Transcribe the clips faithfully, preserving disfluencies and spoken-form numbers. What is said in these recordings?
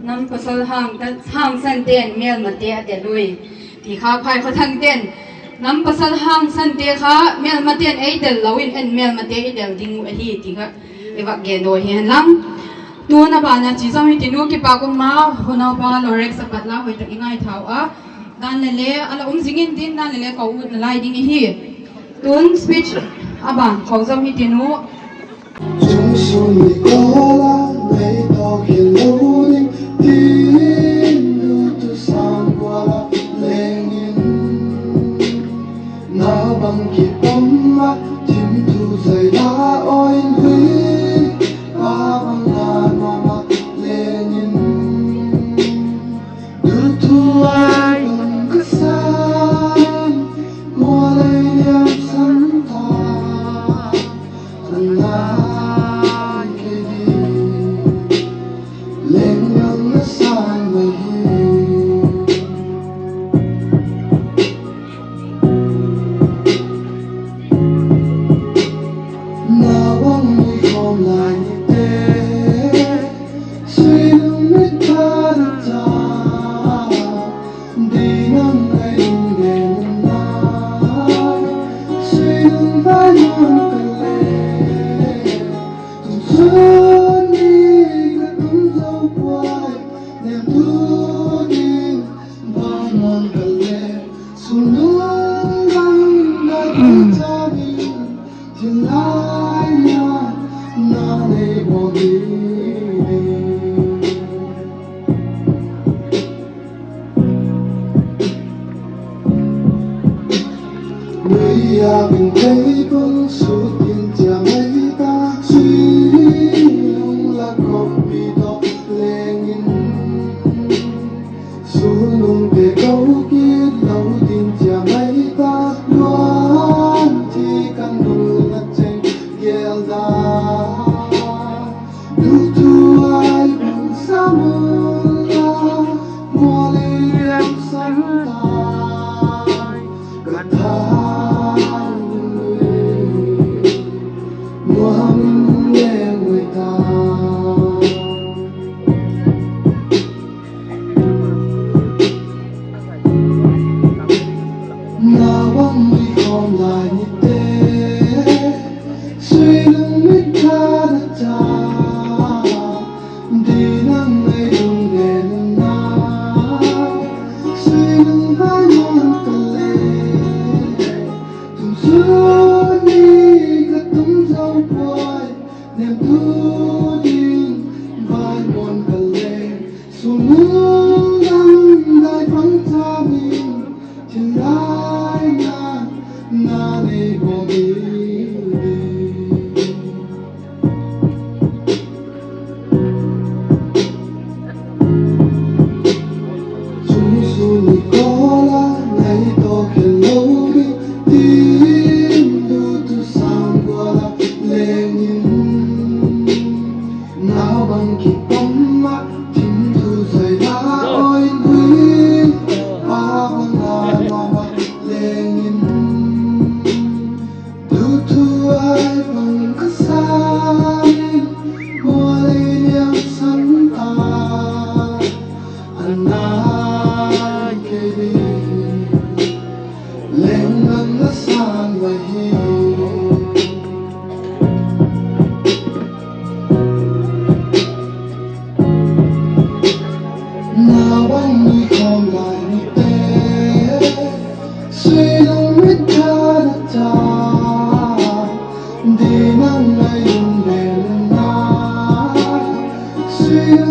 Nam pasal hang, hangsan ten melmate adel ui. Ti kha Phaikhothang ten. Nam pasal hangsan te kha melmaten eidel lou in, en melmate eidel ding u ahi ti kha. Eva gen doh hi hen lang. Tuna bana chi jong hiti nu kipa kum ma, hunau pa Lorex apat la hoitah in ngai thau a. Dan le le, ala um jing in tin, dan le le kou ut nalai ding ahi. Tun speech aban, kou jong hiti nu. Chung sun ni kola, nei to khel lou ding, tin nu tu sang kola, leng in. Na bang kipom ma, thim tu zai la, oi nui, ba bang la ma ma, leng in.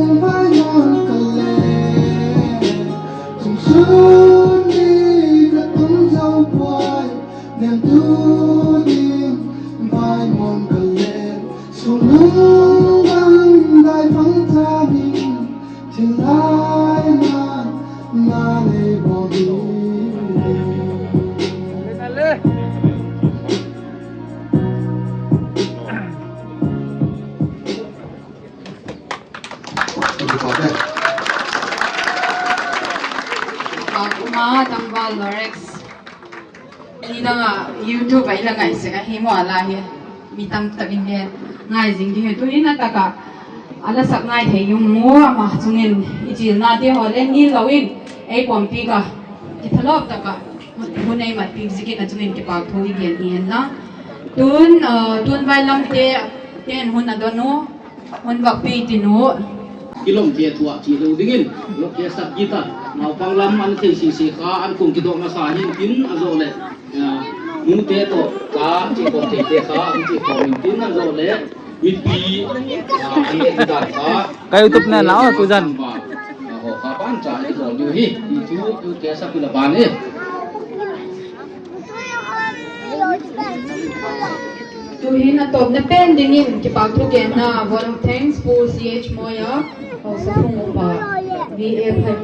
Vai nang ka le, chung sun ni ka tung zo puai, nem tu ding, vai mon ka le, sung lung bang dai phang ta ding, thil lai na, na le bo ding. Uma Tangval Lorex. Ni dang a YouTube a ila ngai se ka hi mo ala hi. Mi tam ta bin le ngai jing di he tu ina taka. Ala sak ngai thei yung mo ama chungin i chil na te ho le ni lo in. Ei pom pi ka. Ki thalop taka. Hun ei mat pi jikin a chungin ki pak thu i gen hi en la. Tun, uh, tun vai lam te, ten hun a donu. Hun vak pi tinu. Kilom te thua chi lo dingin, lo ke sak kita. Naupang lam an thei si si kha, an kong kidok na sa hin tin a zo le. Ah, mu te to, ka chi kong thei te kha, an chi kong in tin a zo le. Mi pi, ah, an le dan kha. Ka YouTube na lao, tu jan. Ah, ho ka pan cha ni zo ni hi. Ni tu, tu ke sak pila ban e. Tuhin a tawpna pen dingin kipak thu genna, vote of thanks, Pu C H Moya, Haosaphung Upa, V A Phaipung.